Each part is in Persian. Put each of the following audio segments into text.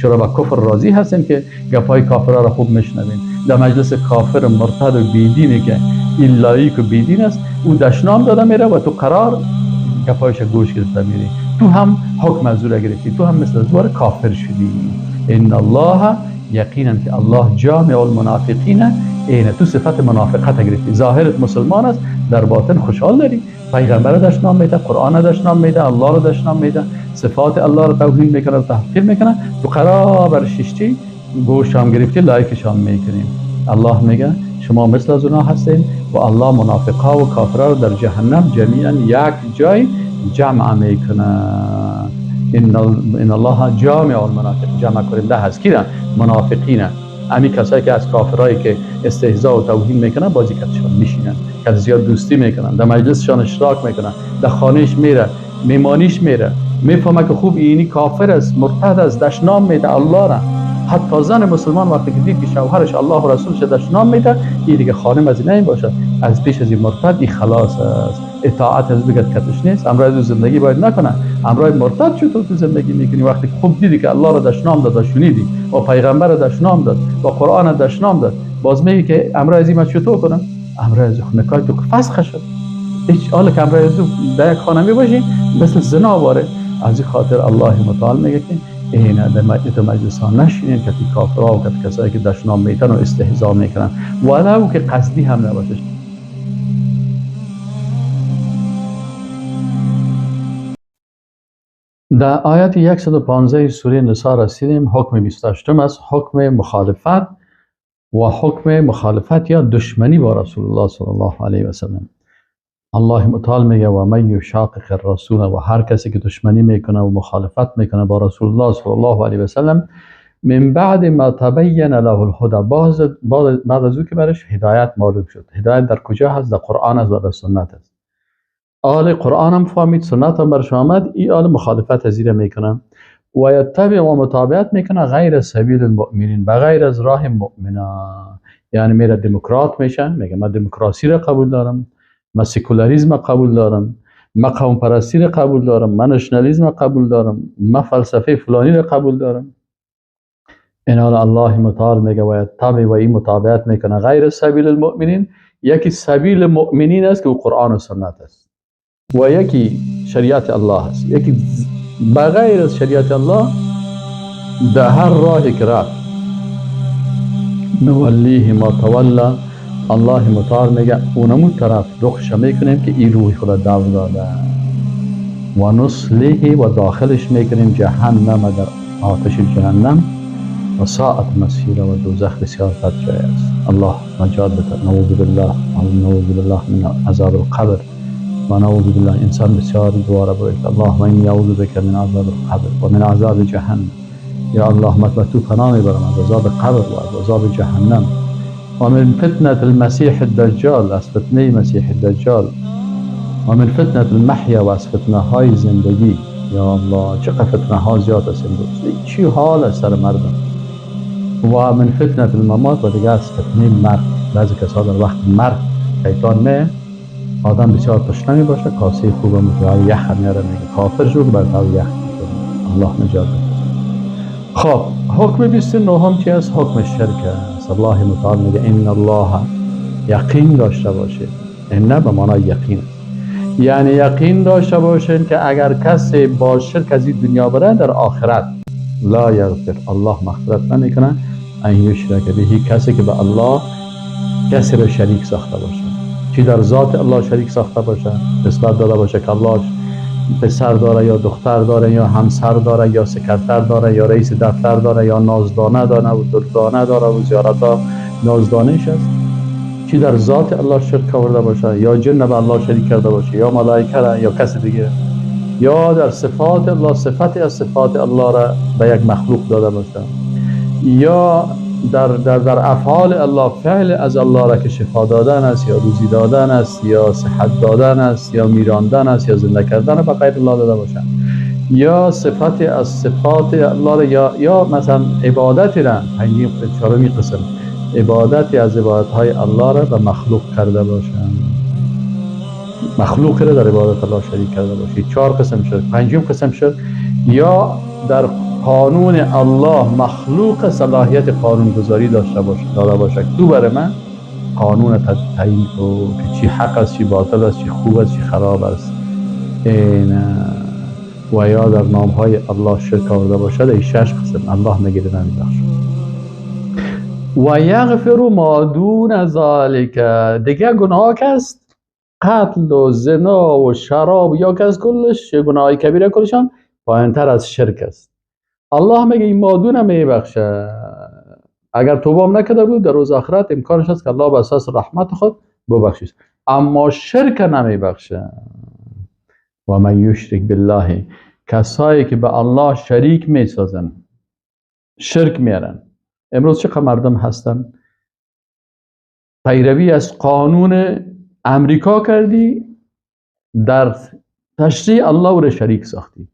چرا با کفر راضی هستیم که گپای کافرها را خوب میشنویم؟ در مجلس کافر مرتد و بیدینی که این لایق و بیدین است، او دشنام داده میره و تو قرار گپایش گوش گرفته میری، تو هم حکم از او را گرفتی، تو هم مثل از کافر شدی. ان الله، یقینا که الله جامع المنافقین، اینه تو صفت منافقت گرفتی، ظاهرت مسلمان است، در باطن خوشحال داری، پیغمبر دشنام میده، قرآن دشنام میده، الله رو دشنام میده، صفات الله رو توهین میکنه و تحقیر میکنه، تو قرار بر ششتی گوش هم گرفتی، لایکش هم میکنیم. الله میگه شما مثل از اونا هستین و الله منافقا و کافرها رو در جهنم جمیعا یک جای جمع میکنه. ان الله جامع المنافق، جمع کننده هست کی؟ منافقین، امی کسایی که از کافرایی که استهزاء و توهین میکنن بازی کتشان میشینن، که زیاد دوستی میکنن، در مجلسشان اشتراک میکنن، در خانهش میره، میمانیش میره، میفهمه که خوب اینی کافر است، مرتد است، دشنام میده الله را. حتی زن مسلمان وقتی که دید که شوهرش الله و رسولش دشنام میده، این دیگه خانم از این باشه، از پیش از این مرتد این خلاص است، اطاعت از بگد کتش نیست، امرای زندگی باید نکنه. امرای مرتد چطور تو زندگی میکنی وقتی خوب دیدی که الله را دشنام داد و شنیدی و پیغمبر را دشنام داد و قرآن را دشنام داد، باز میگی که امرای از این چطور کنم؟ امرای از نکاح تو فسخ شد، هیچ حال که امرای از در یک خانه میباشی مثل زنا واره. از این خاطر الله متعال میگه که اینه در مجلس ها نشینین که کافرها و کسایی که دشنام میتن و استهزا میکنن، ولو که قصدی هم نباشه. در آیت 115 سوره نساء رسیدیم. حکم 28 است، حکم مخالفت و حکم مخالفت یا دشمنی با رسول الله صلی الله علیه و سلم. الله متعال میگه و من یشاقق الرسول، و هر کسی که دشمنی میکنه و مخالفت میکنه با رسول الله صلی الله علیه و سلم، من بعد ما تبین له الهدی، بعد از او که برش هدایت معلوم شد. هدایت در کجا هست؟ در قرآن است و در سنت است. آل قرآن هم فهمید، سنت هم برش آمد، این آل مخالفت از میکنه و یتبع و متابعت میکنه غیر سبیل المؤمنین، بغیر از راه مؤمنان. یعنی میره دموکرات میشه، میگه من دموکراسی را قبول دارم، من سکولاریسم قبول دارم، من قوم پرستی را قبول دارم، من نشنالیسم قبول دارم، من فلسفه فلانی را قبول دارم. این حال الله متعال میگه و یتبع و این متابعت میکنه غیر سبیل المؤمنین. یکی سبیل مؤمنین است که قرآن و سنت است، و یکی شریعت الله است، یکی بغیر از شریعت الله در هر راهی که رفت نولیه ما تولا، الله متعال میگه اونمو طرف رخش میکنیم که این روح خدا دو داده، و نصلیه و داخلش میکنیم جهنم، در آتش جهنم، و ساعت مسیره و دوزخ بسیار بد جای است. الله نجات بده. نعوذ بالله، نعوذ بالله من عذاب القبر و نعوذ بالله. انسان بسیار دواره باید اللهم انی اعوذ بک من عذاب القبر و من عذاب جهنم. یا الله من به تو پناه میبرم از عذاب قبر و از عذاب جهنم، و من فتنة المسیح الدجال، از فتنه مسیح الدجال، و من فتنة المحیا، و از فتنه های زندگی. یا الله چقدر فتنه ها زیاد است امروز، چی حال است سر مردم. و من فتنة الممات، و دیگه از فتنه مرگ. بعضی کسا در وقت مرگ شیطان می آدم بسیار تشنه می باشه، کاسه خوب متوار یخ میاره، میگه کافر شو که بر یخ میکنه. الله نجات بده. خب حکم 29 هم چی است؟ حکم شرک است. الله متعال میگه ان الله، یقین داشته باشید، ان به معنای یقین است، یعنی یقین داشته باشید که اگر کسی با شرک از این دنیا بره در آخرت لا یغفر، الله مغفرت نمیکنه ان یشرک به، کسی که به الله کسی را شریک ساخته باشه، چی در ذات الله شریک ساخته باشه، نسبت داده باشه که الله پسر داره یا دختر داره یا همسر داره یا سکرتر داره یا رئیس دفتر داره یا نازدانه داره و دردانه داره و زیارت نازدانش است، چی در ذات الله شرک آورده باشه یا جن به الله شریک کرده باشه یا ملائکه را یا کس دیگه، یا در صفات الله صفتی از صفات الله را به یک مخلوق داده باشه، یا در در در افعال الله فعل از الله را که شفا دادن است یا روزی دادن است یا صحت دادن است یا میراندن است یا زنده کردن به غیر الله داده باشه، یا صفت از صفات الله را یا مثلا عبادت را، پنجم چهارمی قسم عبادت از عبادت های الله را به مخلوق کرده باشه، مخلوق را در عبادت الله شریک کرده باشه. چهار قسم شد. پنجم قسم شد یا در قانون الله مخلوق صلاحیت قانونگذاری داشته باشه، داده باشه، تو برای من قانون تعیین کو که چی حق است، چی باطل است، چی خوب است، چی خراب است. این و یا در نام های الله شرک آورده باشد، این شش قسم الله میگه نمیبخشه. و یغفر ما دون ذلک، دیگه گناه که است قتل و زنا و شراب یا که از کلش گناه کبیره کلشان پایینتر از شرک است. الله میگه این مادون میبخشه، اگر توبه هم نکرده بود در روز آخرت امکانش هست که الله به اساس رحمت خود ببخشید، اما شرک نمیبخشه. و من یشرک بالله، کسایی که به الله شریک میسازن، شرک میارن. امروز چقدر مردم هستن پیروی از قانون امریکا کردی، در تشریع الله او را شریک ساختی.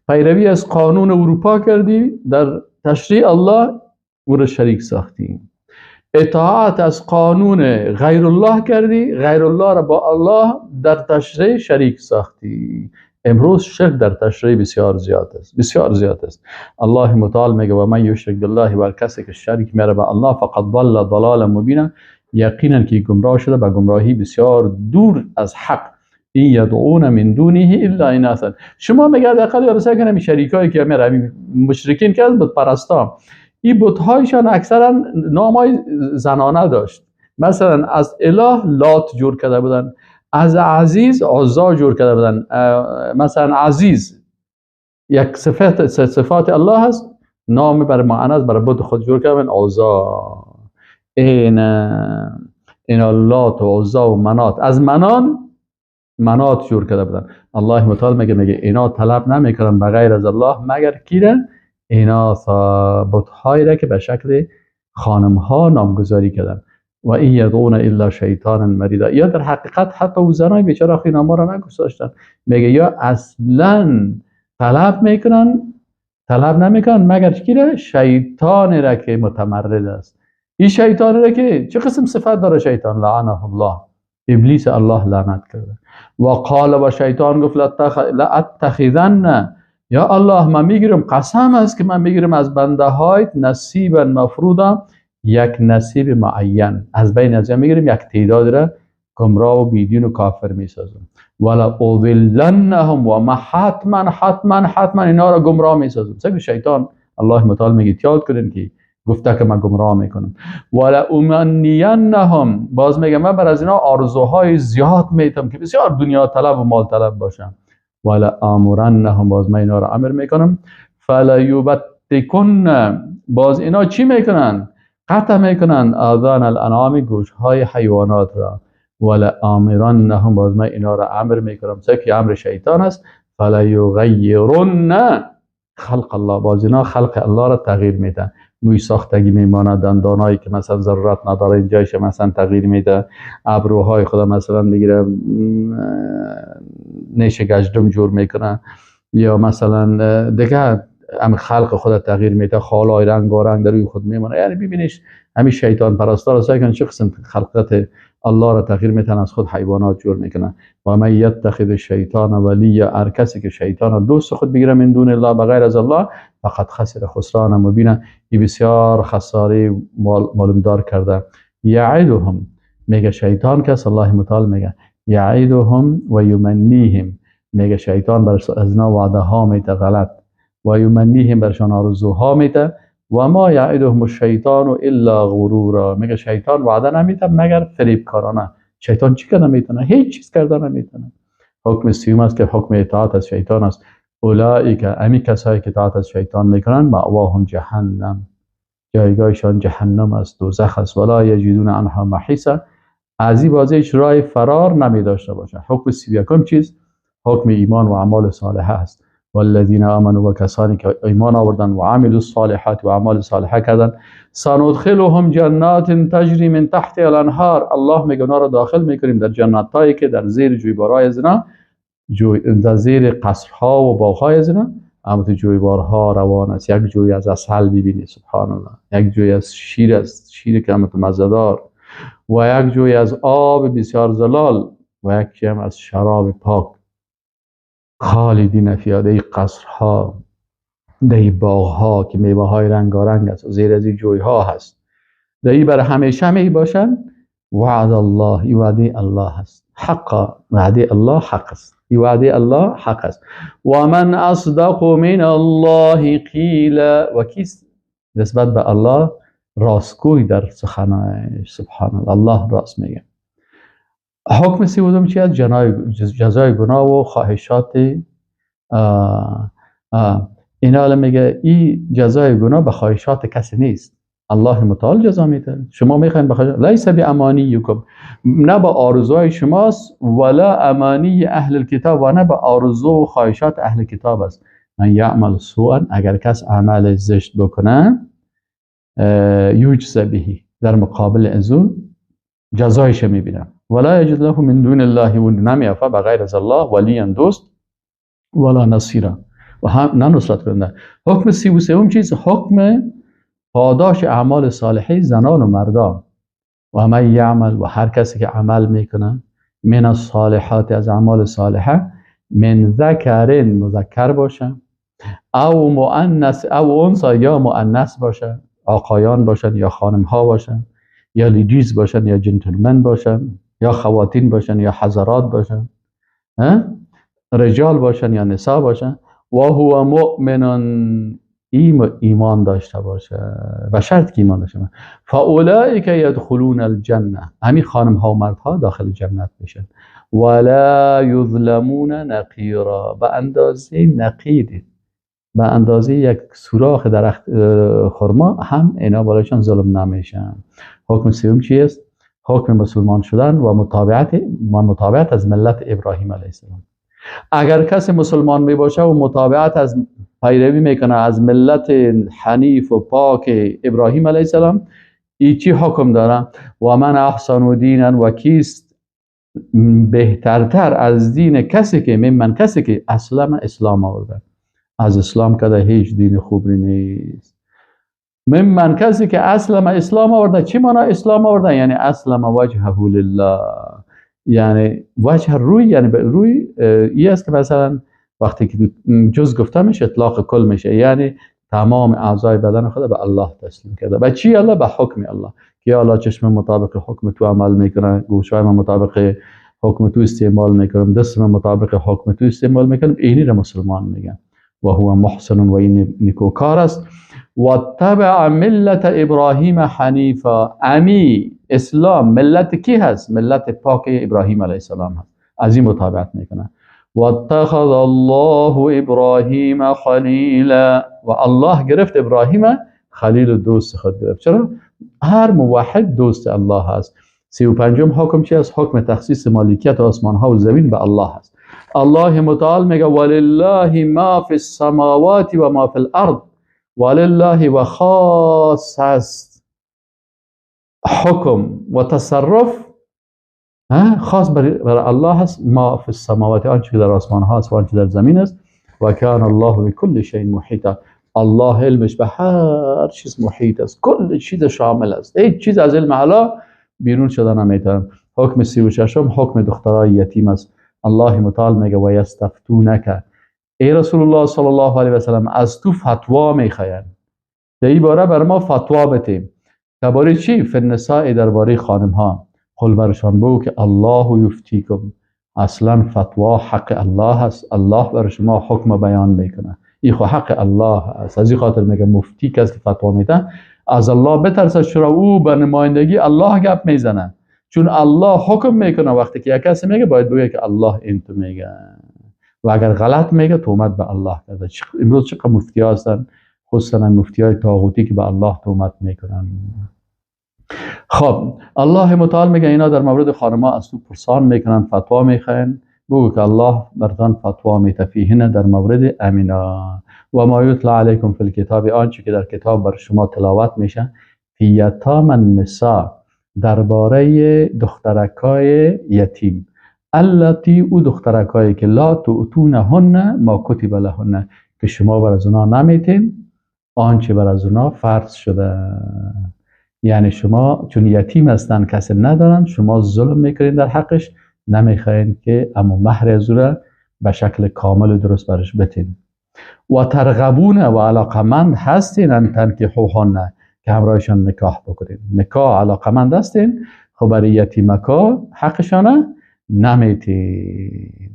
پیروی از قانون اروپا کردی، در تشریع الله او را شریک ساختی. اطاعت از قانون غیر الله کردی، غیر الله را با الله در تشریع شریک ساختی. امروز شرک در تشریع بسیار زیاد است، بسیار زیاد است. الله متعال میگه و من یشرک بالله، و کسی که شریک میاره به الله، فقد ضل ضلالا مبینا، یقینا که گمراه شده به گمراهی بسیار دور از حق. این یدعون من دونه الا اناثا. شما میگه حداقل یا بسیار کنم شریکایی که میره مشرکین که از بت پرستا، این بت‌هایشان اکثرا نامای زنانه داشت. مثلا از اله لات جور کرده بودن، از عزیز عزا جور کرده بودن. مثلا عزیز یک صفت صفات الله هست، نام بر معنی برای بت خود جور کرده بودن عزا. این لات و عزا و منات، از منان منات جور کرده بودن. الله متعال میگه اینا طلب نمیکنن بغیر از الله مگر کی را؟ اینا بت‌هایی را که به شکل خانم ها نامگذاری کردن. و این یدعون الا شیطانا مریدا. یا در حقیقت حتی او زنای بیچاره خی نام‌ها را نگذاشتن. میگه یا اصلا طلب میکنن، طلب نمیکنن مگر کی را؟ شیطان را که متمرد است. این شیطان را که چه قسم صفت داره شیطان؟ لعنه الله، ابلیس الله لعنت کرده. و قال، و شیطان گفت لاتخذن، یا الله من میگیرم، قسم است که من میگیرم از بنده هایت نصیبا مفروضا، یک نصیب معین از بین از میگیریم، یک تعداد را گمراه و بیدین و کافر میسازم. ولا اضلنهم، و ما حتما حتما حتما اینا را گمراه میسازم. سگ شیطان الله متعال میگه یاد کنین که گفته که من گمراه میکنم. ولا امنینهم، باز میگم من بر از اینا آرزوهای زیاد میتم که بسیار دنیا طلب و مال طلب باشم. ولا آمرنهم، باز من اینا را امر میکنم. فلا یبتکن، باز اینا چی میکنن؟ قطع میکنن آذان الانعام، گوش های حیوانات را. ولا آمرنهم، باز من اینا را امر میکنم، که امر شیطان است. فلا یغیرن خلق الله، باز اینا خلق الله را تغییر میدن. موی ساختگی میمانه، دندانایی که مثلا ضرورت نداره اینجایش مثلا تغییر میده، ابروهای خدا مثلا میگیره نیش گشدم جور میکنه، یا مثلا دیگه هم خلق خدا تغییر میده، خالای رنگارنگ در روی خود میمانه. یعنی ببینیش همین شیطان پرستا را سعی کن چه قسم خلقت الله را تغییر میتن، از خود حیوانات جور میکنن. و من یتخذ الشیطان ولیا، هر کسی که شیطان را دوست خود بگیره من دون الله، بغیر از الله، فقط خسر خسران مبینا، این بسیار خساره معلومدار کرده. یعدهم، میگه شیطان کس الله متعال میگه یعدهم و یمنیهم، میگه شیطان بر از اینا وعده ها میده غلط، و یمنیهم برشان آرزوها میده. و ما یعدهم الشیطان الا غرورا، میگه شیطان وعده نمیده مگر فریبکارانه. شیطان چی کرده میتونه؟ هیچ چیز کرده نمیتونه. حکم سیوم است که حکم اطاعت از شیطان است. اولئک، امی کسایی که اطاعت از شیطان میکنن، مأواهم جهنم، جایگاهشان جهنم است، دوزخ است. ولا یجدون عنها محیصا، از این بازی هیچ راه فرار نمی داشته باشه. حکم 31 چیز حکم ایمان و اعمال صالحه است. والذین آمنوا، و کسانی که ایمان آوردن، و عملوا الصالحات، و اعمال صالحه کردن، سندخلهم جنات تجری من تحت الانهار، الله میگه اونا را داخل میکنیم در جنات هایی که در زیر جویبارهای از اینا، در زیر قصرها و باغهای از اینا اما جویبارها روان است. یک جوی از عسل میبینی، سبحان الله، یک جوی از شیر است، شیر که همه مزه‌دار، و یک جوی از آب بسیار زلال، و یکی هم از شراب پاک. خالدین فیها، در قصرها در این باغ ها که میوه های رنگارنگ است و زیر از این جوی ها هست، در این برای همیشه می باشن. وعد الله، این وعده الله است، حق، وعده الله حق است، این وعده الله حق است. و من اصدق من الله قیلا، و کیست نسبت به الله راستگوی در سخنانش؟ سبحان الله، الله راست میگه. حکم 32 چی است؟ جزای گناه و خواهشات. اینا الان میگه این جزای گناه به خواهشات کسی نیست، الله متعال جزا میده. شما میخواین بخواهید، لیس بامانیکم، نه به آرزوهای شماست، ولا امانی اهل الکتاب، و نه به آرزو و خواهشات اهل کتاب است. من یعمل سوءا، اگر کس عمل زشت بکنه، یجز به، در مقابل از او جزایش میبینه. ولا یجد له من دون الله، و نمیافه بغیر از الله ولیا دوست، ولا نصیرا، و هم نه نصرت کننده. حکم 33 چیز، حکم پاداش اعمال صالحه زنان و مردان. و من یعمل، و هر کسی که عمل میکنه، من الصالحات، از اعمال صالحه، من ذکر، مذکر باشه، او مؤنث، او انثی، یا مؤنث باشه، آقایان باشن یا خانم ها باشن، یا ladies باشن یا جنتلمن باشن، یا خواتین باشن یا حضرات باشن، رجال باشن یا نساء باشن، و هو مؤمن، ایمان داشته باشه، و شرط که ایمان داشته باشه، فاولئک یدخلون الجنه، همین خانم ها و مردها داخل جنت میشن، ولا یظلمون نقیرا، به اندازه نقیر، به اندازه یک سوراخ درخت خرما هم اینا بالایشان ظلم نمیشن. حکم سوم چی است؟ حکم مسلمان شدن و متابعت از ملت ابراهیم علیه السلام. اگر کسی مسلمان می باشه و متابعت از پیروی میکنه از ملت حنیف و پاک ابراهیم علیه السلام، ای چی حکم داره؟ و من احسن دینا، و کیست بهترتر از دین کسی که من کسی که اسلم، اسلام آورده، از اسلام کده هیچ دین خوبی نیست. من کسی که اسلم، اسلام آورده، چی معنا اسلام آورده؟ یعنی اسلم وجهه لله، یعنی وجه روی، یعنی روی ای است که مثلا وقتی که جز گفته میشه اطلاق کل میشه، یعنی تمام اعضای بدن خود به الله تسلیم کرده. به چی الله؟ به حکم الله، که یا الله چشم مطابق حکم تو عمل میکنه، گوشای من مطابق حکم تو استعمال میکنم، دست من مطابق حکم تو استعمال میکنم. اینی را مسلمان میگن. و هو محسن، و این نیکوکار است. و تبع ملت ابراهیم حنیفا، امی اسلام ملت کی هست؟ ملت پاک ابراهیم علیه السلام هست، از این متابعت میکنه. و اتخذ الله ابراهیم خلیلا، و الله گرفت ابراهیم خلیل و دوست خود گرفت. چرا؟ هر موحد دوست الله هست. 35 حکم چی است؟ حکم تخصیص مالکیت آسمان ها و زمین به الله هست. الله متعال میگه ولله ما فی السماوات و ما فی الارض، ولله و خاص است حکم و تصرف، خاص برای الله هست. ما فی السماوات، آنچه که در آسمان ها است و آنچه در زمین است. و کان الله بكل شیء محیطا، الله علمش به هر چیز محیط است، کل چیز شامل است، هیچ چیز از علم الله بیرون شده نمیتونه. حکم 36 حکم دخترای یتیم است. الله متعال میگه و یستفتونک، ای رسول الله صلی الله علیه و سلم از تو فتوا میخواین، در این باره بر ما فتوا بتیم. درباره چی؟ فی النساء، درباره خانم ها. قل برشان بگو که الله یفتیکم، اصلا فتوا حق الله است، الله بر شما حکم بیان میکنه، این خو حق الله است. از این خاطر میگه مفتی کسی که فتوا میده از الله بترسه، چرا او به نمایندگی الله گپ میزنه، چون الله حکم میکنه. وقتی که یک کسی میگه باید بگه که الله این تو میگه، و اگر غلط میگه تهمت به الله کرده. امروز چقدر مفتی ها هستن، خصوصا مفتی های طاغوتی که به الله تهمت میکنن. خب الله متعال میگه اینا در مورد خانم‌ها از تو پرسان میکنن، فتوا میخواین، بگو که الله برتان فتوا میته فیهن، در مورد امینا. و ما یتلی علیکم فی الکتاب، آنچه که در کتاب بر شما تلاوت میشه، فی یتام النساء، درباره دخترکای یتیم، اللاتی، او دخترکایی که لا تؤتونهن ما کتب لهن، که شما بر از اونا نمیتین آنچه بر از اونا فرض شده. یعنی شما چون یتیم هستن کسی ندارن، شما ظلم میکنین در حقش، نمیخواین که اما مهر از او را به شکل کامل و درست برش بتین. و ترغبون و علاقمند هستین ان تنکحوهن، که همراهشان نکاح بکنین. نکاح علاقمند هستین، خب برای یتیمکا حقشانه نمیتین.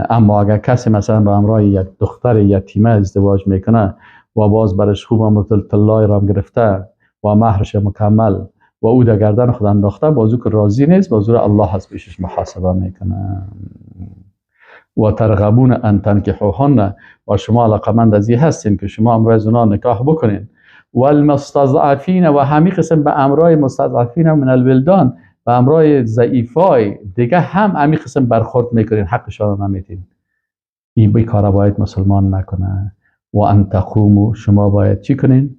اما اگر کسی مثلا به همراه یک دختر یتیمه ازدواج میکنه و باز برش خوب هم طلای را گرفته و مهرش مکمل و او در گردن خود انداخته، بازو که راضی نیست، بازو را الله از پیشش محاسبه میکنه. و ترغبون ان تنکحوهن، و شما علاقمند از این هستین که شما امرای از اونا نکاح بکنین. والمستضعفین، و همین قسم به امرای مستضعفین من الولدان، به امرای ضعیفای دیگه هم همین قسم برخورد میکنین، حقشان را نمیتین. این بی کار باید مسلمان نکنه. و ان تقوموا، شما باید چی کنین؟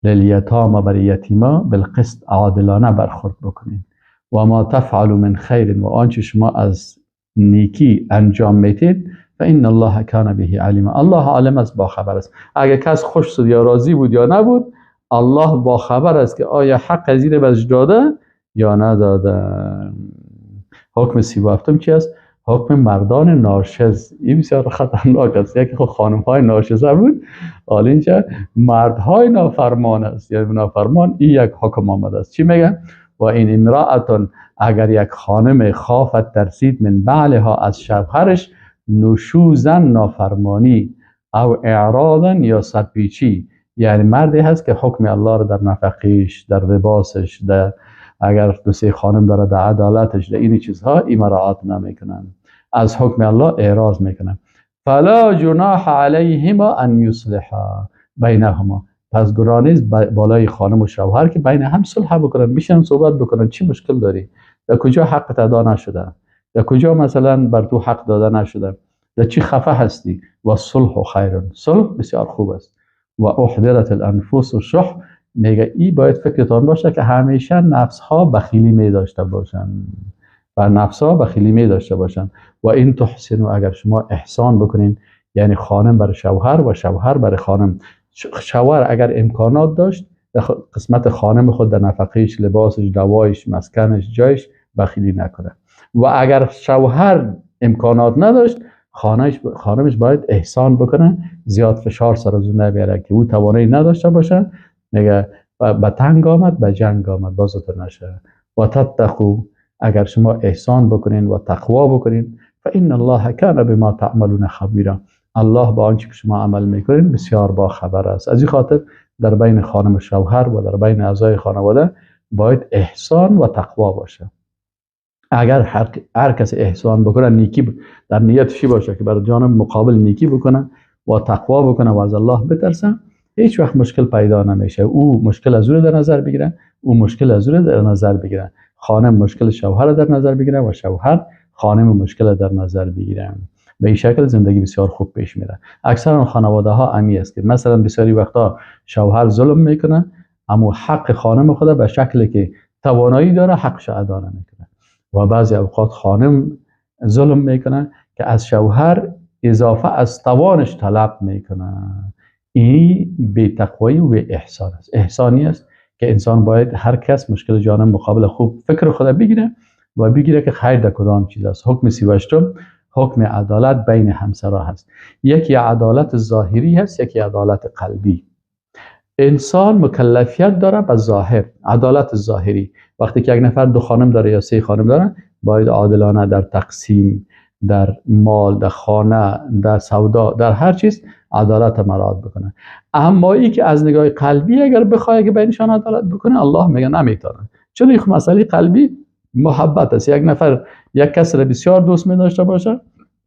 للیتاما، برای یتیما بالقسط، عادلانه برخورد بکنین. و ما تفعلوا من خیر، و آنچه شما از نیکی انجام میتید، فان الله کان به علیما، الله عالم است، با خبر است. اگر کس خوش شد یا راضی بود یا نبود، الله با خبر است که آیا حق از این بهش داده یا نداده. حکم 37 چی است؟ حکم مردان ناشز. این بسیار خطرناک است. یکی خود خانم های ناشزه بود، حالا اینجا مردهای نافرمان است، یعنی نافرمان. این یک حکم آمده است. چی میگه؟ و این امرأة، اگر یک خانم خافت، ترسید، من بعلها، از شوهرش، نشوزا، نافرمانی، او اعراضا، یا سرپیچی. یعنی مردی هست که حکم الله رو در نفقیش، در لباسش، در اگر دو سه خانم داره، در عدالتش، در این چیزها این مراعات نمیکنن، از حکم الله اعراض میکنن. فلا جناح علیهما ان یصلحا بینهما، پس گناه نیست بالای خانم و شوهر که بین هم صلح بکنن، میشن صحبت بکنن، چی مشکل داری، در کجا حق ادا نشده، در کجا مثلا بر تو حق داده نشده، در چی خفه هستی. و صلح خیر، صلح بسیار خوب است. و احضرت الانفس الشح، میگه ای باید فکرتان باشه که همیشه نفس ها بخیلی می داشته باشن و نفس ها بخیلی می داشته باشن. و این تحسنوا، اگر شما احسان بکنین، یعنی خانم بر شوهر و شوهر بر خانم. شوهر اگر امکانات داشت در قسمت خانم خود، در نفقهش، لباسش، دوایش، مسکنش، جایش بخیلی نکنه. و اگر شوهر امکانات نداشت، خانمش باید احسان بکنه، زیاد فشار سر از اون نبیاره که او توانایی نداشته باشه. میگه به تنگ آمد به جنگ آمد، بازتون نشه. و تتقو، اگر شما احسان بکنین و تقوا بکنین، فان الله کان بما تعملون خبیرا، الله با آنچه که شما عمل میکنین بسیار با خبر است. از این خاطر در بین خانم و شوهر و در بین اعضای خانواده باید احسان و تقوا باشه. اگر هر کس احسان بکنه، نیکی در نیتش باشه که بر جانب مقابل نیکی بکنه و تقوا بکنه و از الله بترسه، هیچ وقت مشکل پیدا نمیشه. او مشکل از او در نظر بگیره، او مشکل از او در نظر بگیره، خانم مشکل شوهر در نظر بگیره و شوهر خانم مشکل در نظر بگیره. به این شکل زندگی بسیار خوب پیش میره. اکثر خانواده ها امی است که مثلا بسیاری وقتا شوهر ظلم میکنه، اما حق خانم خود به شکلی که توانایی داره حقش ادا نمیکنه. و بعضی اوقات خانم ظلم میکنه که از شوهر اضافه از توانش طلب میکنه. این بی تقوایی و بی احسان است. احسانی است که انسان باید هر کس مشکل جانب مقابل خوب فکر خود بگیره و بگیره که خیر در کدام چیز است. حکم 38 حکم عدالت بین همسرا هست. یکی عدالت ظاهری هست، یکی عدالت قلبی. انسان مکلفیت داره به ظاهر، عدالت ظاهری. وقتی که یک نفر دو خانم داره یا سه خانم داره، باید عادلانه در تقسیم، در مال، در خانه، در سودا، در هر چیز عدالت مراعات بکنه. اما ای که از نگاه قلبی اگر بخواد که بینشان عدالت بکنه، الله میگه نمیتونه. چون این مسئله قلبی محبت است. یک نفر یک کس را بسیار دوست می داشته باشه،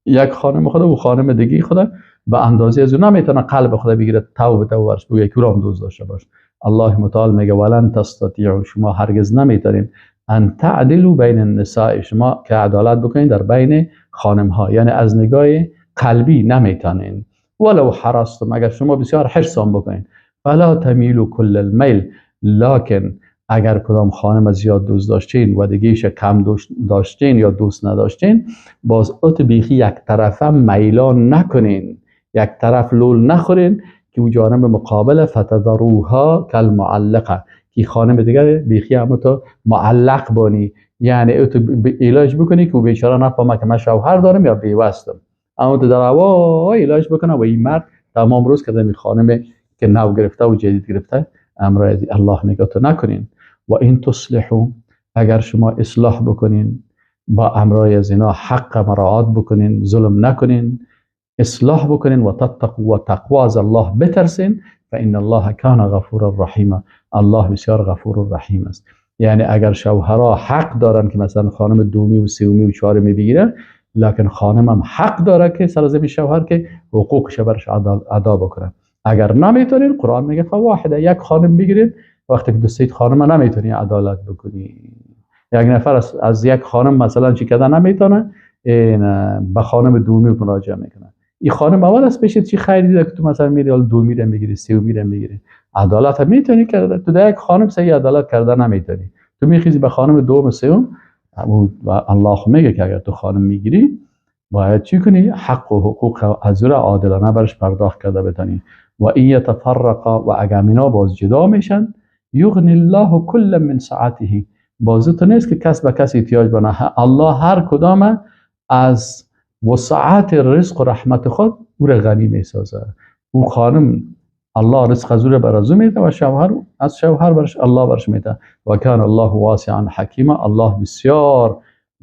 یک خانم خود و خانم دیگه خود، به اندازه از اون نمیتونه قلب خود بگیره تو به تو ورش بگه که رو دوست داشته باشه. الله متعال میگه ولن تستطیعوا، شما هرگز نمیتونین، ان تعدلوا بین النساء، شما که عدالت بکنین در بین خانم ها، یعنی از نگاه قلبی نمیتونین. ولو حرصتم، اگر شما بسیار حرص بکنین، فلا تمیلوا کل المیل، لکن اگر کدام خانم زیاد دوست داشتین و دیگهش کم داشتین یا دوست نداشتین، باز ات بیخی یک طرفه میلان نکنین، یک طرف لول نخورین که او جانب مقابل فتذروها کالمعلقه، که خانم دیگر بیخی هم تو معلق بانی، یعنی اتو ایلاج بکنی که او بیچاره نفهمه که من شوهر دارم یا بیوستم. اما تو در هوای علاج بکنه و این مرد تمام روز که می خانم که نو گرفته و جدید گرفته امر الله میگه تو نکنین. و این تصلحو، اگر شما اصلاح بکنین با امرای از اینا، حق مراعات بکنین، ظلم نکنین، اصلاح بکنین، و تتقوا و تقوا از الله بترسین، فان الله کان غفورا رحیما، الله بسیار غفور رحیم است. یعنی اگر شوهرها حق دارن که مثلا خانم دومی و سومی و چهارمی بگیره، لکن خانم هم حق داره که سر زمین شوهر که حقوقش برش ادا بکنه. اگر نمیتونین، قرآن میگه فواحده، یک خانم بگیرین. وقتی که دو سه خانم نمیتونی عدالت بکنی، یک نفر از یک خانم مثلا چی کردن نمیتونه، این به خانم دومی مراجعه میکنه. این خانم اول از پیش چی خیری دیده که تو مثلا میری حالا دومی رو میگیری، سومی رو میگیری. عدالت هم میتونی کرده، تو در یک خانم صحیح عدالت کرده نمیتونی، تو میخیزی به خانم دوم سوم. و الله میگه که اگر تو خانم میگیری باید چی کنی؟ حق و حقوق از او عادلانه برش پرداخت کرده بتانی. و این یتفرقا، و اگر اینا باز جدا میشن، یغنی الله کل من سعته، باز تو نیست که کس به کس احتیاج بنه. الله هر کدام از وسعت رزق و رحمت خود او را غنی میسازه. او خانم الله رزق از او را بر از او میده و شوهر از شوهر برش الله برش میده. و کان الله واسعا حکیما، الله بسیار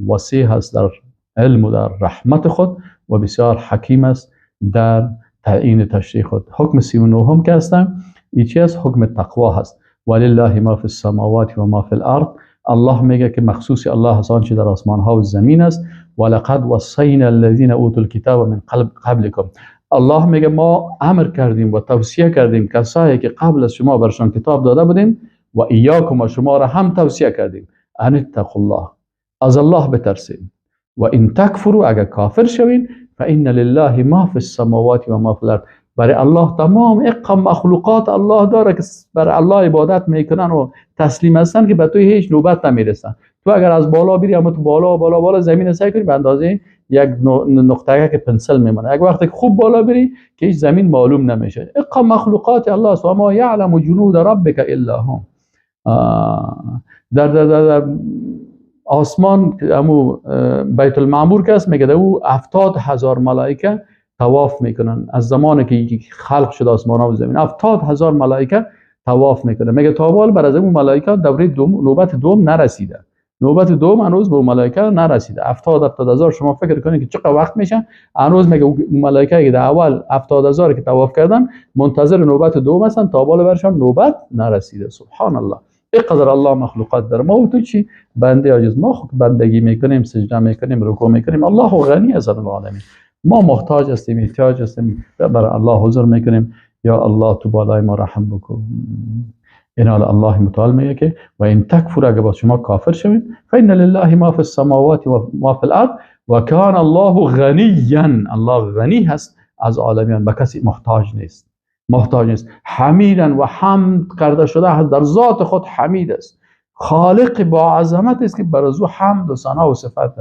وسیع است در علم و در رحمت خود و بسیار حکیم است در تعیین تشریع خود. حکم 39 که هستم این چی است؟ حکم تقوا هست. ولله ما فی السماوات و ما فی الارض، الله میگه که مخصوص الله هست آنچه در آسمان ها و زمین است. ولقد وصینا الذین اوتوا الکتاب من قبلکم، الله میگه ما امر کردیم و توصیه کردیم کسایی که قبل از شما برشان کتاب داده بودیم، و ایاکم و شما را هم توصیه کردیم، ان اتقوا الله، از الله بترسین. و ان تکفروا، اگر کافر شوین، فان لله ما فی السماوات و ما فی الارض، برای الله تمام اقام مخلوقات الله داره که برای الله عبادت میکنن و تسلیم هستن که به تو هیچ نوبت نمیرسن. تو اگر از بالا بری، اما تو بالا بالا بالا زمین سعی کنی به اندازه یک نقطه که پنسل میمونه، اگه وقتی خوب بالا بری که هیچ زمین معلوم نمیشه. اقام مخلوقات الله است و ما یعلم جنود ربک الا هم. در در در, در آسمان امو بیت المعمور که است، میگه او 70,000 ملائکه طواف میکنن از زمانی که خلق شد آسمان و زمین. 70,000 ملائکه طواف میکنن. میگه تا حال بر از اون ملائکه دوره دوم، نوبت دوم نرسیده، نوبت دوم هنوز به ملائکه نرسیده. 70,000 شما فکر کنید که چقدر وقت میشه. هنوز میگه ملائکه که در اول 70,000 که طواف کردن منتظر نوبت دوم هستن، تا حال برشان نوبت نرسیده. سبحان الله، اینقدر الله مخلوقات داره. ما و تو چی؟ بنده عاجز. ما خود بندگی میکنیم، سجده میکنیم، رکوع میکنیم. الله غنی از العالمین. ما محتاج هستیم، احتیاج هستیم، برای الله حضور میکنیم. یا الله تو بالای ما رحم بکن. این حال الله متعال میگه که و این تکفر، اگه با شما کافر شوید، فان لله ما فی السماوات و ما فی الارض و کان الله غنیا، الله غنی هست از عالمیان، به کسی محتاج نیست، محتاج نیست. حمیدا و حمد کرده شده هست، در ذات خود حمید است، خالق با عظمت است که بر از او حمد و ثنا و صفت است.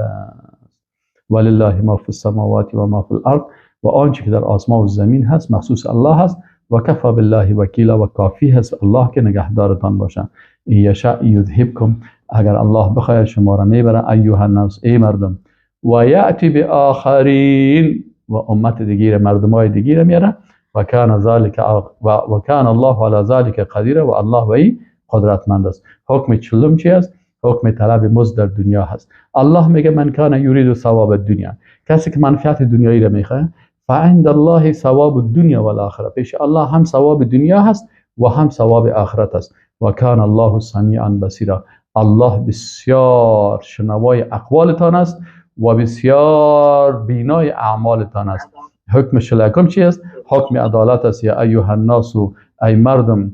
ولله ما فی السماوات و ما فی الارض، و آنچه که در آسمان و زمین هست مخصوص الله هست. و کفا بالله وکیلا، و کافی هست الله که نگهدارتان باشه. این یشاء یذهبکم، اگر الله بخواهد شما را میبره. ایها الناس، ای مردم، و یأتی بآخرین، و امت دیگه، مردمای دیگه میاره. و کان ذلک و کان الله علی ذلک قدیر، و الله به این قدرتمند است. حکم چهلم چی است؟ حکم طلب مزد در دنیا هست. الله میگه من کان یرید ثواب الدنیا، کسی که منفعت دنیایی را میخواد، فعند الله ثواب الدنیا والآخره، پیش الله هم ثواب دنیا هست و هم ثواب آخرت است. و کان الله سمیعا بصیرا، الله بسیار شنوای اقوالتان است و بسیار بینای اعمالتان است. حکم شلکم چی است؟ حکم عدالت است. یا ایها الناس، ای مردم.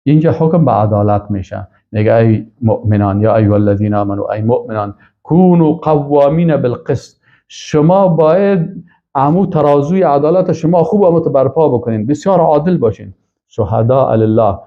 اینجا حکم به عدالت میشه. میگه ای مؤمنان، یا ایها الذین آمنوا، ای مؤمنان، کونوا قوامین بالقسط، شما باید امو ترازوی عدالت شما خوب امو برپا بکنین، بسیار عادل باشین. شهداء لله،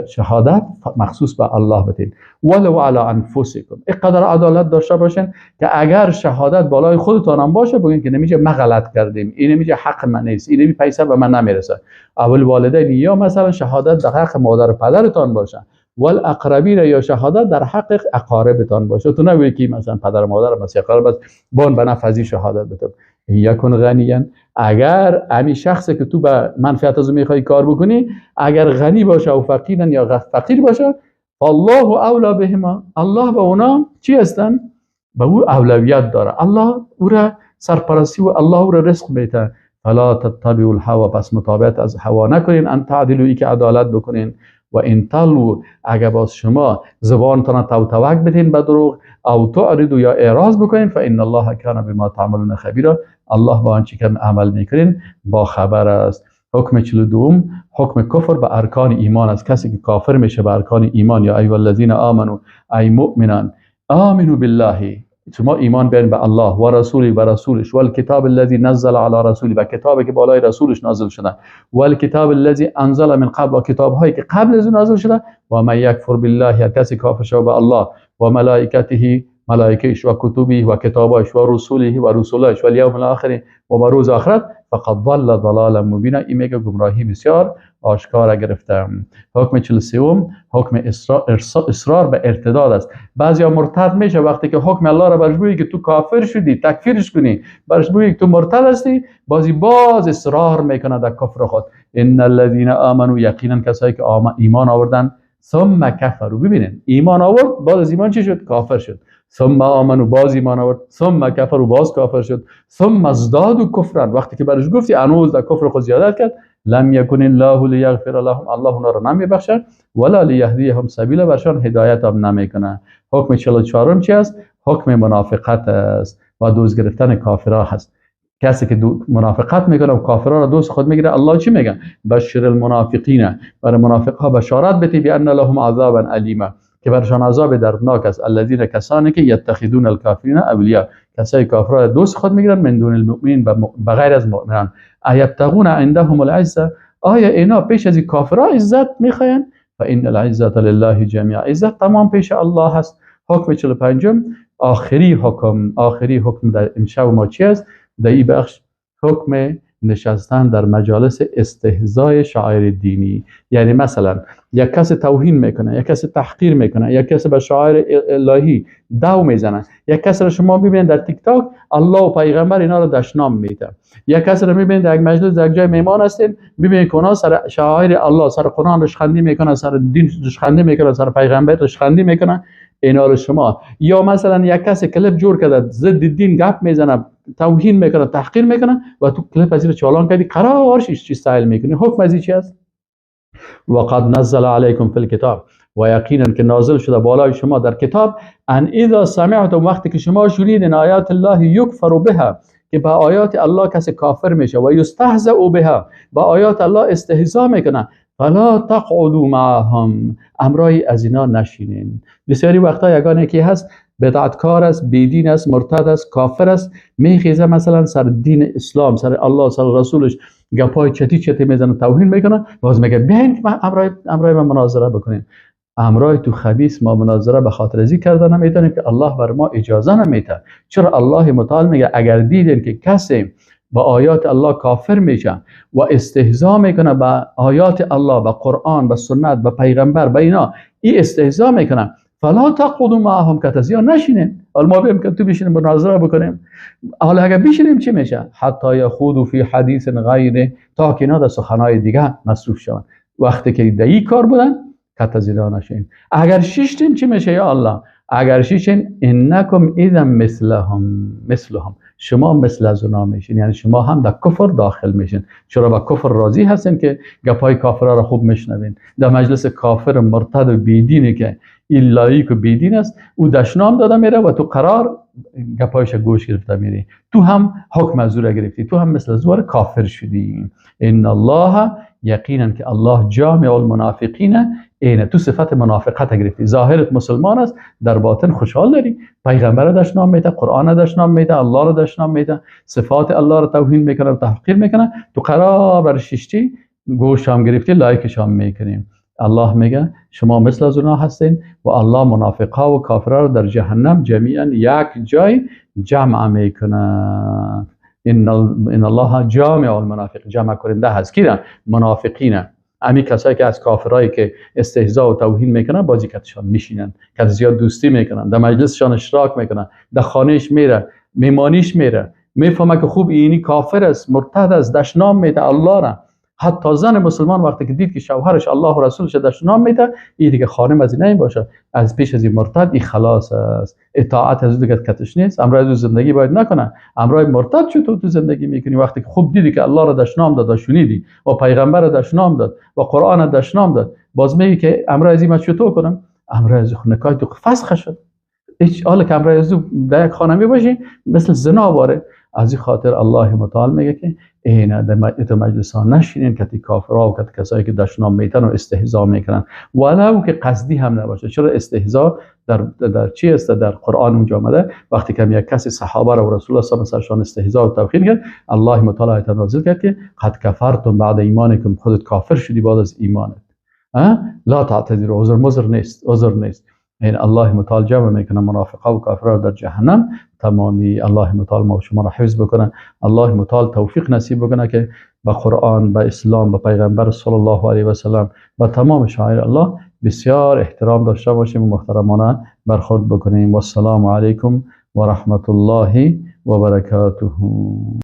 شهادت مخصوص به الله بدین. ولو علی انفسکم، اینقدر عدالت داشته باشین که اگر شهادت بالای خودتان هم باشه بگین که نمیشه ما غلط کردیم، این نمیشه حق من نیست، این پیسه به من نمیرسه. اول والدین، یا مثلا شهادت در حق مادر و پدرتان باشه، والاقربین، یا شهادت در حق اقاربتان باشه. تو نگویی که مثلا پدر و مادر مثلا اقارب است، بان به نفع شهادت بده. یکون غنیان، اگر امی شخصی که تو به منفعت از او میخوای کار بکنی اگر غنی باشه و فقیرن یا فقیر باشه، الله اولا بهما، الله به اونا چی هستن؟ به او اولویت داره، الله او را سرپرستی و الله او را رزق میده. فلا تتبعوا الهوى، پس متابعت از هوا نکنین، ان تعدلوا، ای که عدالت بکنین. و ان تلو، اگر باز شما زبانتان توتوک بدین به دروغ، او تعرضوا یا اعراض بکنین، فان الله کان بما تعملون خبیرا، الله با آنچه که عمل میکنین با خبر است. حکم 42 حکم کفر به ارکان ایمان است. کسی که کافر میشه به ارکان ایمان، یا ایها الذین آمنو، ای مؤمنان، آمنوا بالله، شما ایمان بیارین به الله و رسولی و رسولش، و الکتاب الذی نزل علی رسولی، و کتابی که بالای رسولش نازل شده، و الکتاب الذی انزل من قبل، و کتاب هایی که قبل از نازل شده. و من یکفر بالله، هر کسی کافر شود به الله و ملائکته، ملائکهش، و کتبه و کتابش، و رسوله و رسولش، و الیوم الاخر و به روز آخرت، فقد ضل ضلالا مبینا، این میگه گمراهی بسیار آشکار گرفتم. حکم 43 حکم اصرار به ارتداد است. بعضیا مرتد میشه وقتی که حکم الله را برش بگی که تو کافر شدی، تکفیرش کنی، برش بگی که تو مرتد هستی، بازی باز اصرار میکنه در کفر خود. ان الذين آمنوا، یقینا کسایی که ایمان آوردن، ثم کفروا، ببینین ایمان آورد، باز از ایمان چی شد؟ کافر شد. ثم آمنوا، باز ایمان آورد، ثم کفروا، باز کافر شد، ثم ازدادوا کفرا، وقتی که برش گفتی هنوز در کفر خود زیادت کرد، لم یکن الله لیغفر لهم، الله اونا را نمیبخشد، ولا لیهدیهم سبیلا، برشان هدایت هم نمیکنه. حکم 44 چی است؟ حکم منافقت است و دوست گرفتن کافرها هست. کسی که منافقت میکنه و کافرها را دوست خود میگیره، الله چی میگه؟ بشر المنافقین، برای منافقها بشارت بده، بان لهم عذابا الیما، که برشان عذاب دردناک است. الذین، کسانی که یتخذون الکافرین اولیاء، کسایی کافرها را دوست خود میگیرن، من دون المؤمنین، بغیر از مؤمنان. ایبتغون عندهم العزه، آیا اینا پیش از کافرها عزت میخواین؟ فان العزه لله جمیعا، عزت تمام پیش الله هست. حکم 45 آخری حکم، آخری حکم در امشب ما چی است؟ در این بخش حکم نشستن در مجالس استهزای شعائر دینی. یعنی مثلا یک کس توهین میکنه، یک کس تحقیر میکنه، یک کس به شعائر الهی دو میزنه، یک کس را شما میبینید در تیک تاک الله و پیغمبر اینا رو دشنام میده، یک کس را میبینید در یک مجلس در یک جای میمان هستین، میبینید که اونا سر شعائر الله، سر قرآن رشخندی میکنه، سر دین رشخندی میکنه، سر پیغمبر رشخندی میکنه. اینا رو شما، یا مثلا یک کس کلیپ جور کرده ضد دین گپ میزنه، توهین میکنه، تحقیر میکنه و تو کلیپ از چالان کردی، قرار چی استایل میکنی. حکم از چی است؟ وقد نزل علیکم فی الکتاب، و یقینا که نازل شده بالای شما در کتاب، ان اذا سمعتم، وقتی که شما شنیدین آیات الله یکفر بها، که با آیات الله کسی کافر میشه، و یستهزأ بها، با آیات الله استهزا میکنه، فلا تقعدوا معهم، امرای از اینا نشینین. بسیاری وقتا یگانه که هست بدعتکار است، بیدین است، مرتد است، کافر است، میخیزه مثلا سر دین اسلام، سر الله، سر رسولش گپای چتی چتی میزنه، توهین میکنه، باز میگه بیاین که امرای من مناظره بکنین. امرای تو خبیث ما مناظره به خاطر ازی کرده نمیتونیم که الله بر ما اجازه نمیده. چرا؟ الله متعال میگه اگر دیدین که کسی با آیات الله کافر میشه و استهزا میکنه با آیات الله، با قرآن، با سنت، با پیغمبر، با اینا، این استهزا میکنه، فلا تقعدوا معهم، کتزیا نشینین. حالا ما بیم که تو بشینیم مناظره بکنیم، حالا اگر بشینیم چی میشه؟ حتی یخوضوا فی حدیث غیره، تا که اینا در سخنهای دیگه مصروف شوند. وقتی که در این کار بودن کتزیا نشین. اگر شیشتیم چی میشه یا الله؟ اگر شیشین انکم اذا مثلهم، مثلهم، شما مثل از اونا میشین، یعنی شما هم در کفر داخل میشین. چرا با کفر راضی هستین که گپای کافرها را خوب میشنوین؟ در مجلس کافر مرتد و بیدینی که این لایق و بیدین است، او دشنام داده میره و تو قرار گپایش گوش گرفته میری، تو هم حکم از او را گرفتی، تو هم مثل از او کافر شدی. ان الله، یقینا که الله جامع المنافقین، اینه تو صفت منافقت گرفتی، ظاهرت مسلمان است، در باطن خوشحال داری، پیغمبر را دشنام میده، قرآن را دشنام میده، الله را دشنام میده، صفات الله را توهین میکنه و تحقیر میکنه، تو قرار بر ششتی گوش هم گرفتی، لایکش هم میکنیم. الله میگه شما مثل از اونها هستین و الله منافقها و کافرها را در جهنم جمیعا یک جای جمع میکنه. ان الله جامع المنافق، جمع کننده هست کی؟ منافقین، امی کسایی که از کافرایی که استهزا و توهین میکنن بازی کتشان میشینن، که زیاد دوستی میکنن، در مجلسشان اشتراک میکنن، در خانهش میره، میمانیش میره، میفهمه که خوب اینی کافر است، مرتد است، دشنام میده الله را. حتی زن مسلمان وقتی که دید که شوهرش الله و رسولش دشنام میده، این دیگه خانم از این باشه، از پیش از این مرتد این خلاص است، اطاعت از دیگه کتش نیست، امرای از زندگی باید نکنه. امرای مرتد چطور تو زندگی میکنی وقتی که خوب دیدی که الله را دشنام داد و شنیدی و پیغمبر را دشنام داد و قرآن را دشنام داد، باز میگی که امرای از این من چطور کنم؟ امرای از نکاح تو فسخ شد. هیچ حال که امرای از در یک خانه میباشی مثل زنا باره. از این خاطر الله متعال میگه که اینا در تو مجلس ها نشینین کتی کافرها و کتی کسایی که دشنام میتن و استهزا میکنن، ولو که قصدی هم نباشه. چرا استهزا در چی است؟ در قرآن اونجا آمده وقتی که یک کسی صحابه را و رسول الله صلی الله علیه و سلم استهزا و توهین کرد، الله متعال آیت نازل کرد که قد کفرتم بعد ایمانکم، خودت کافر شدی بعد از ایمانت. لا تعتذروا، عذر مضر نیست، عذر نیست. این الله متعال جمع میکنه منافقا و کافرا در جهنم. تمامی الله متعال ما و شما را حفظ بکنه، الله متعال توفیق نصیب بکنه که به قرآن، به اسلام، به پیغمبر صلی الله علیه و سلم، به تمام شعائر الله بسیار احترام داشته باشیم و محترمانه برخورد بکنیم. و السلام علیکم و رحمت الله و برکاته.